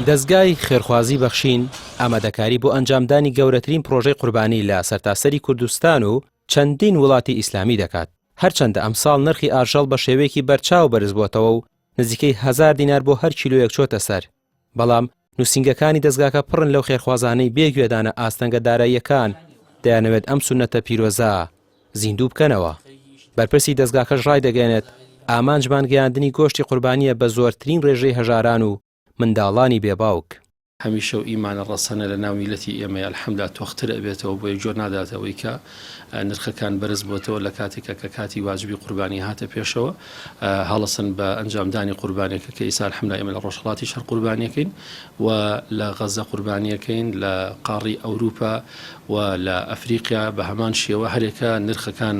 دەزگای خێرخوازی بەخشین ئامادەکاری بۆ ئەنجامدانی گەورەترین پڕۆژەی قوربانی لە سەرتاسەری کوردستان و چەندین وڵاتی ئیسلامی دەکات، هەرچەندە ئەمساڵ نرخی ئاژەڵ بە شێوەیەکی بەرچاو بەرزبووەتەوە و نزیکەی هەزار دینار بۆ هەر کیلۆیەک چۆتە سەر، بەڵام نووسینگەکانی دەزگاکە پڕن لەو خێرخوازانەی بێ گوێدانە ئاستەنگە داراییەکان دەیانەوێت ئەم سوننەتە پیرۆزە زیندوو بکەنەوە. بەرپرسی دەزگاکەش ڕایدەگەیەنێت، ئامانجمان گەیاندنی گۆشتی قوربانییە بە زۆرترین ڕێژەی هەژاران و منداڵانی بێ باوک. هەمیشە و ئیمانە ڕەسەنە لە ناو میلەتی ئێمەیە الحمدللە تۆختر ئەبێتەوە بۆیە گوێ ناداتە ئەوەی کە نرخەکان بەرز بۆتەوە لە کاتێکا کە کاتی واجبی قوربانی هاتە پێشەوە هەڵەسن بە ئەنجامدانی قوربانیەکە کە ئیسا الحمدللە ئێمە لە ڕۆژهەڵاتیش هەر قوربانیەکەین و لە غەزە قوربانیەکەین لە قاڕی ئەوروپا و لە ئەفریقیا بە هەمان شێوە هەرێکە نرخەکان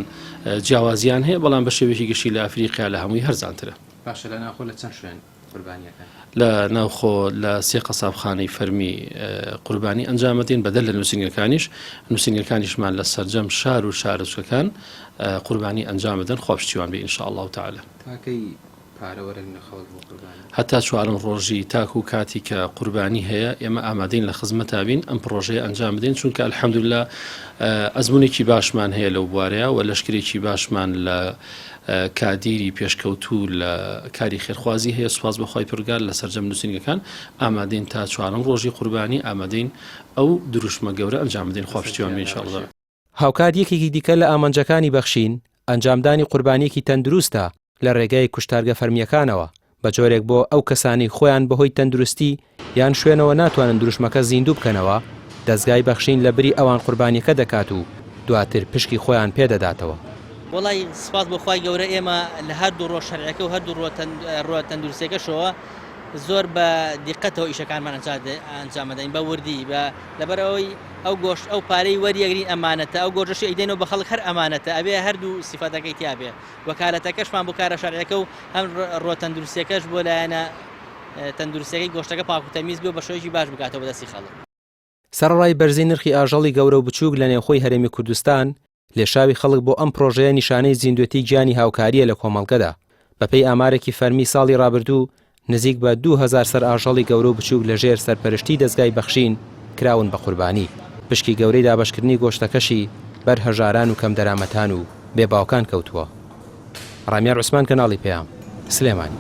جیاوازیان هەیە بەڵام بە شێوەیەکی گشتی لە ئەفریقیا لە هەمووی هەرزانترە. باشە لە ناوخۆ لە چەند شوێن قوربانیەکەن؟ لە ناوخۆ لە سێ قەسابخانەی فەرمی قوربانی ئەنجامەدەین بەدەر لە نووسینگەکانیش، نووسینگەکانیشمان لە سەرجەم شار و شارۆچکەکان قوربانی ئەنجام بدەن خوا پشتیوان بێ ان شاء اللە تعالی. تا کەی پارە وەرەگرن لە خەڵک بۆ قوربانی؟ هەتا چوارەم ڕۆژی تاکو کاتی کە قوربانی هەیە ئێمە ئامادەین لە خزمەتا بین ئەم پڕۆژەیە ئەنجام بدەین چونکە الحمدللە ئەزمونێکی باشمان هەیە لەو بوارەیە و لەشکرێکی باشمان لە کادیری پێشکەوتوو لە کاری خێرخوازی هەیە سوپاس بۆ خوای پەروەردگار لە سەرجەم نووسینگەکان ئامادەین تا چوارەم ڕۆژی قوربانی ئامادەین ئەو دروشمە گەورە ئەنجام بدەین خوا پشتیوان بێ ان شاء اللە. هاوکات یەکێکی دیکە لە ئامانجەکانی بەخشین، ئەنجامدانی قوربانییەکی تەندروستە لە رێگای کوشتارگە فەرمییەکانەوە، بە جۆرێک بۆ ئەو کەسانەی خۆیان بەهۆی تەندروستی یان شوێنەوە ناتوانن دروشمەکە زیندوو بکەنەوە، دەزگای بەخشین لە بری ئەوان قوربانییەکە دەکات و دواتر پشکی خۆیان پێدەداتەوە. وەڵای سپاس بۆ خوای گەورە ئێمە لە هەردوو ڕۆ شەرعەکە و هەردوو ڕۆ تەندروستیەکەشەوە زۆر بە دیقەتەوە ئیشەکانمان ئەنجامەدەین بە وردی بە لەبەرئەوەی ئەو گۆشت ئەو پارەی وەریەگرین ئەمانەتە ئەو گۆشتەشی ئەیدەینەوە بە خەڵک هەر ئەمانەتە ئەبێ هەردوو سیفەتەکەی تیابێ وەکالەتەکەشمان بۆ کارە شەرعیەکە و هەم ڕووە تەندروستیەکەش بۆ لایەنە تەندروستیەکەی گۆشتەکە پاک و تەمیز بێ و بە شێوەیەکی باش بگاتەوە بە دەستی خەڵک. سەرەڕای بەرزی نرخی ئاژەڵی گەورە و بچووک لە نێوخۆی هەرێمی کوردستان، لێشاوی خەڵک بۆ ئەم پڕۆژەیە نیشانەی زیندوێتی گیانی هاوکارییە لە کۆمەڵگەدا. بەپێی ئامارێکی فەرمی ساڵی ڕابردوو، نزیک بە 2000 سەر ئاژەڵی گەورە و بچووک لە ژێر سەرپەرشتی دەزگای بەخشین کراون بە قوربانی، پشکی گەورەی دابەشکردنی گۆشتەکەشی بەر هەژاران و کەمدەرامەتان و بێ باوکان کەوتووە. ڕامیار عوسمان کەناڵی پەیام، سلێمانی.